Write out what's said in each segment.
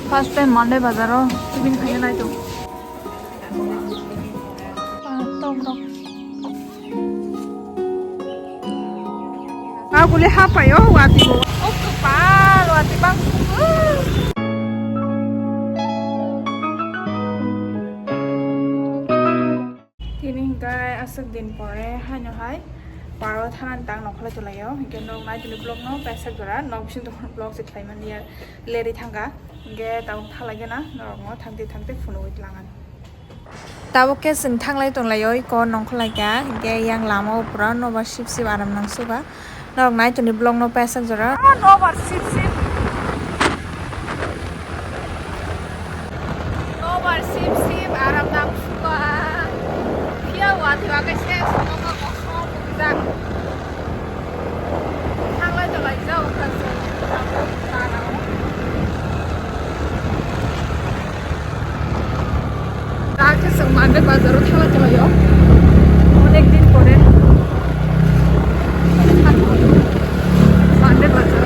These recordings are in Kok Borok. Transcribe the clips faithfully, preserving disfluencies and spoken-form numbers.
First time Monday bazaro tiffin khaina nai tong. Ah, tok rok. Agule hapai o wati bo. O kopal wati bang. Tini hingke aswk din pore haino hai paro thanani tang nokholai tonglaio. Hingke norok nai tini vlog no paisa jora nok bising tongmani vlog se khlai mani ya leri thangka. Hingke tabuk thalai gana norok no thangte thangte phunugwi tlangan. Tabuk khe chwng thanglai tonglaio iko nongkholai kha. Hingke yang lama o pura nobar sip sip aram nangsuka. Norok nai tongni vlog no paisa jora. Ah, nobar sip sip. Nobar sip sip aram nang suka. Phiya wati wakai se suka kosong bujak. Thanglai tonglaijak wngkha chwng. Da khe chwng Monday bazar o thanglai tonglaio. Onek din pore. Monday bazar.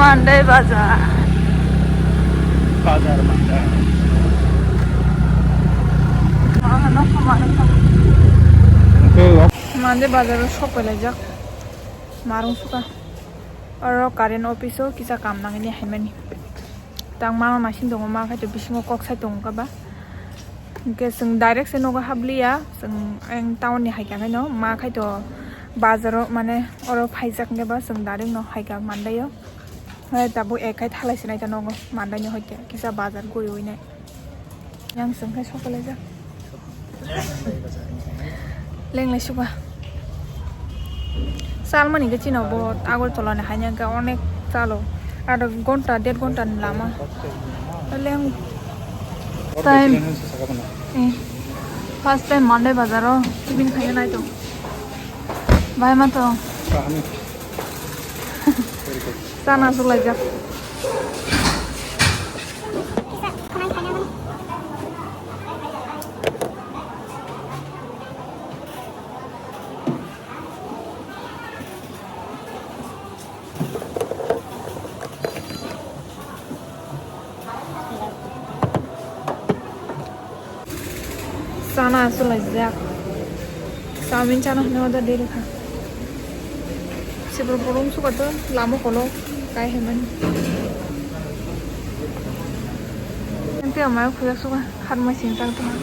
Monday bazar. Bazar Monday. Monday bazar o sok pelaijak. Marung suka. Oro current office o kisa kam nangani haimani. Tang mama machine tongo, ma khai to bisingo kok sai tongo kaba. Hingke chwng direct se nogo habliya, chwng ang town ni hai kha no, ma khai to bazar o mane oro phaijak hingke ba chwng direct no hai kha Monday o. Hai tabuk ek khai thalai se nai ta nogo Monday ni hoi khe kisa bazar guri ui nai. Yang sengkhe sokolaijak. Lenglai suka. Salmani khe chino bo Agartala ni haino khe onek chalo. Aro gonta, der gonta ni lama. Leng time. Eh. First time Monday bazar o tiffin khaina nai to. Bai ma to. Chana sulaijak. Chana sulaijak. Chowmin chana hwnwi order diri kha. Siboro borom suka to lama kolo kai hwnmani. Ente amai khujak suka khatma sing chang tongma.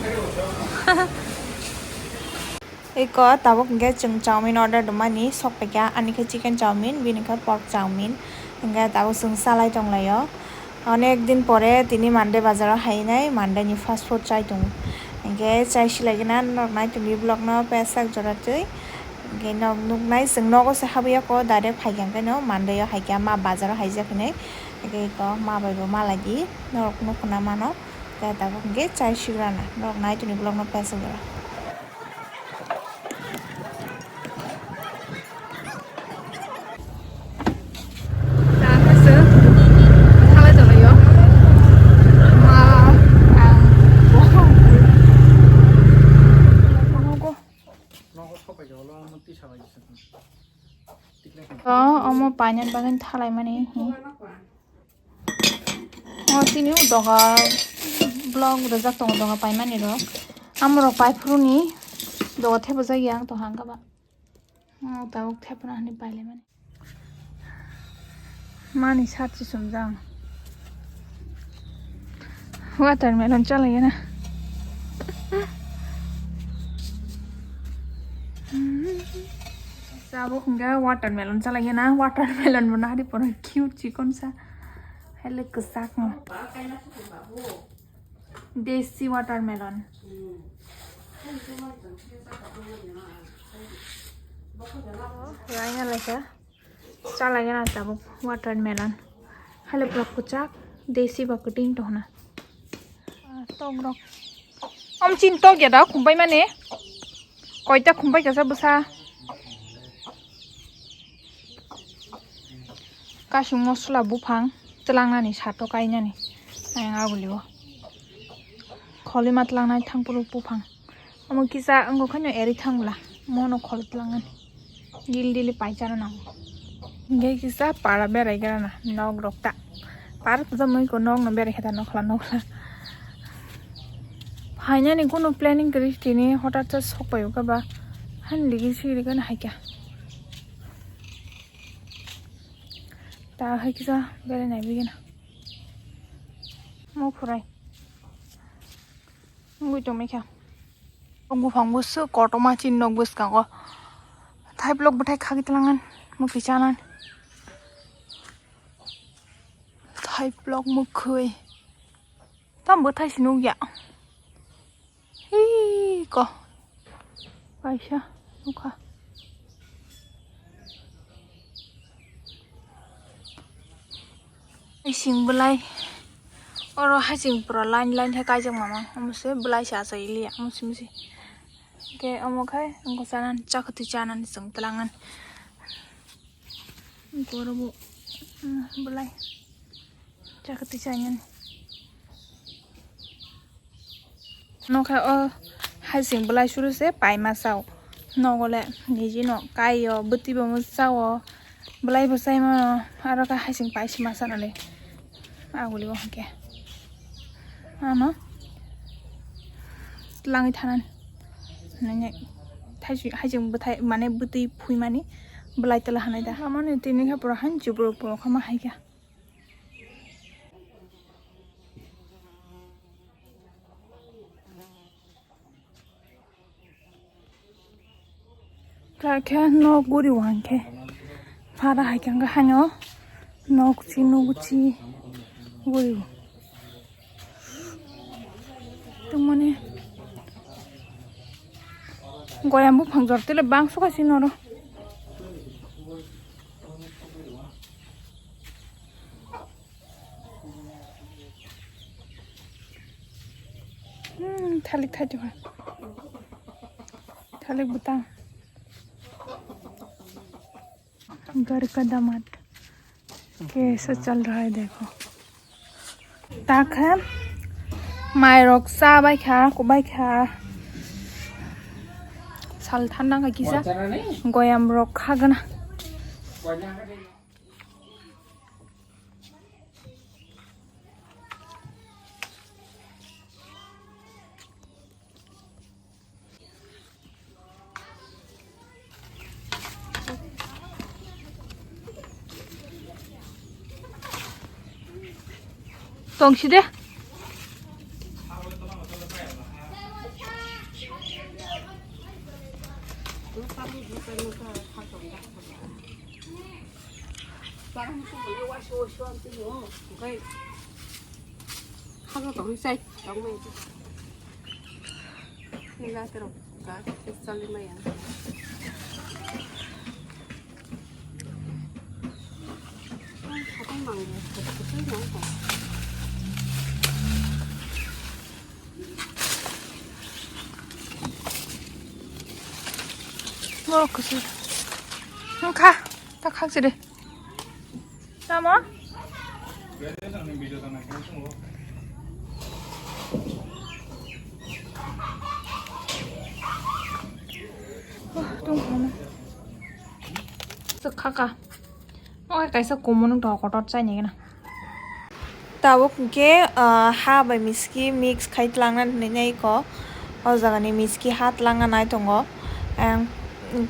Eko tabuk hingke chwng chowmin order rwmani sok paikha, ani khe chicken chowmin, bini khe pork chowmin, hingke tabuk chwng salai tonglaio. Onek din pore tini Monday bazar o hainai, Monday ni fast food chai tongo. Hingke chai silai gana norok nai tongdi vlog no pesak jora twi. Hingke nok nuknai chwng nogo se habwi yako direct phaikha hingke no Monday o haikha ma bazar o haijak hinui. Hingke eko ma bai bo malai di norok nukuna mano. Hingke tabuk hingke chai sigrana norok nai tongdi vlog no pesak jora. O, omo painani bagwi thalaimani. O tini o doga vlog rijak tongo, doga paimani rok. Amorok paiphuru ni doga thepajak ya, ang tong hangkha ba. O tabuk thepna hwnwi pailaimani. Mani sat si sumjang. Watermelon chalai na. Tabuk hwnkhe watermelon chalai na. Watermelon bo nahari pono cute chikon sa. Hele kwchak no. Desi watermelon. Raina laika. Chalai gana tabuk watermelon. Hele pura kwchak, desi ba kwtwing tongna. Ah, tok rok. Om chin tok ya da, khumbai mane. Koita khumbai kasa bwsa. Kasing mosla buphang, twlangnani sato kainani. Ayang abuli o. Kholima twlangnai thangphuru buphang. Omo kisa wngkha kheno eri thangla. Mono khol twlangnani. Dil dili paicharna nango. Hinkhe kisa para berai grana nok rok ta. Para puja mui ko nok no berai khata nokla nokla. Phainani kunu planning kwrwi tini hotat sa sok paio khe ba. Han ligi sigi gana haikha. Ta hai kisa berai nai bigena. Mo phurai. Wngwi tongmikha. Buphang busu kotorma chini nok bwskango. Thaiplok bwthai khagwi tlangan. Mukhi chanan. Thaiplok mukhwi. Tam bwthai si nukya. Hii ko. Kaisa nukha. Ising bwlai. Oro hasing pura line line khe kaijak mama. Omo se bwlai se achai liya. Omo se misi. Ke omo khai wngkha chanan chakhwtwi chanan chwng tlangan. Oro bo, mm, bwlai. Chakhwtwi chainani. Nokha o hasing bwlai suru se paima sao. Nogo le niji no kai o bwtwi bo sao. Bwlai bo chaimano aro khe hasing paisima sanale. Aguli bo hwnkhe. Ano. Tlangwi thanan. Nene. Thaisi hasing bwthai mane bwtwi phuimani bwlai tla hanai da. Amoni tini khe pura han chuburu pura khama haikha. Kakhe nok guri wangkhe. Para hai khe hano nok chi nugu chi guri. Tongmani goyam buphang jor tele bangso kaisi noro. Hmm, thalik thai tongkha. Thalik bwtang. घर का दामाद कैसा चल रहा है देखो। Ta khe mai rok cha bai kha, kubai kha. Sal thanda kha kisa. Goyam rok kha gana. Tongsi de. Hago tong sai tong mai. Ni ga tero ga ke sali mai ya. Ai, hatai mang ya, hatai mang ya. Morok kusui. Nung kha, ta khak sidi. Tamo? Tong kha na. Sik kha ka. Oke, kaisa kumun wng tongo, kotor chaini gana. Tabuk hwnkhe, ah, ha bai miski mix khai twlangna hinwi nai kho. O jagani miski ha twlangna nai tongo. Ang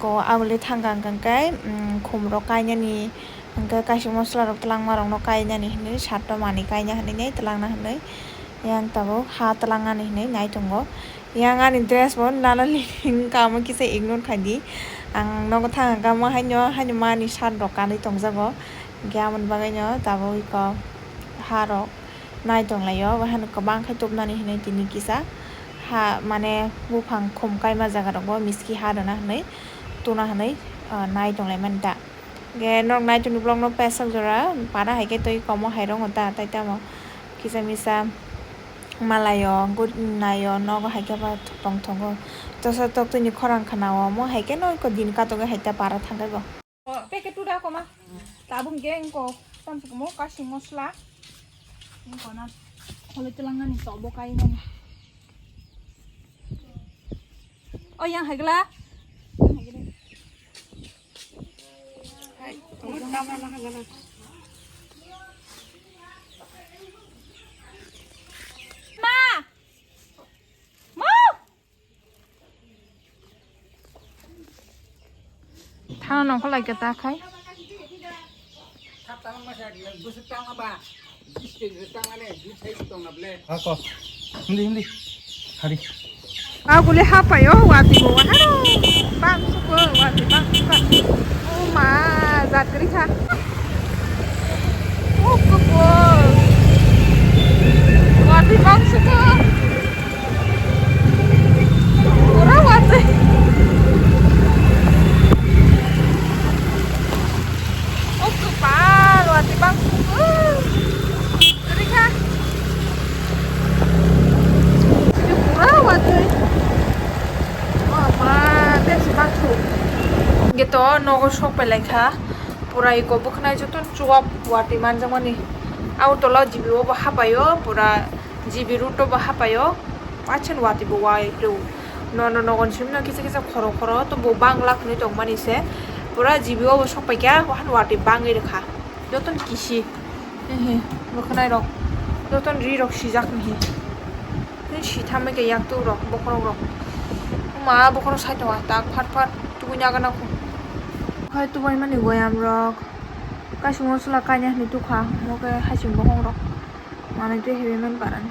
ko aguli thangkha hwnkhe, mm, khumrok kainani, hwnkhe kaisa mosolarok twlangmarokno kainani hinwi, satto manwi kaina hinwi nai twlangna hinwi. Yang tabuk ha twlangnani hinwi nai tongo. Yang ani dress bo nana ling kamo kisa ignore khai di. Ang nogo thang kamo haino, haino mani shirt rok kanwi tongjago. Hwnkhe amoni bagwino tabuk iko ha rok nai tonglaio. Bo haino kwbang khe tubnani hinwi tini kisa ha, mane buphang khum kaima jaga rogo miski ha rwna hinwi tuna hinwi, ah, nai tonglaimani da. Hwnkhe norok nai tongni vlog no pesok jora para hai khe twi komo hai rwngo ta, tai tamo kisa misa. Malaio, guri naio, nogo hai khe ba tong tongo. Tosa toktwini khorang khna o, omo hai khe no iko din katok hai ta para thang khe bo. O, packet tu da koma. Tabuk hwnkhe wngko, tamsukmo kasing mosla. Wngko na, holo twlangnani tok bo kainani. O, yang hai gla. Yang hai gla. Ma! Ma! Thana nongkha lai khe ta khai. Ako. Hindi, hindi. Hari. Agule hapayo, wati bo waharo. Bang suko, wati bang suko. Oh ma, jatri kha. Oh, kupo. Wati bang suko. Pura watwi. O kwpal, watwi bang sugo. Kwrwi kha. Pura watwi. O ma, besi bang su. Hingke to nogo sok pelai kha. Pura iko bwkhnai joto chuwak watwi manjakmani. Agartala G B o bo hapaio, pura G B road o bo hapaio. Pachen watwi bo wai rw. No, no, nogon simno kisa kisa khoro khoro to bo bangla khwnwi tongmani se. Pura G B o bo sok paikha, wahan watwi bangwi rwkha. Joton kisi. Hehe, bwkhnai rok. Joton ri rok sijak ni he. Ni si thamwi khe yak tu rok, bokhorok rok. Ma bokhorok sai tongo, tak phat phat tubui nagana khu. Hai tubai mani goyam rok. Kaising o chwla kainwi hwnwi tukha, mo khe haching bokhong rok. Manwi twi heavy man parani.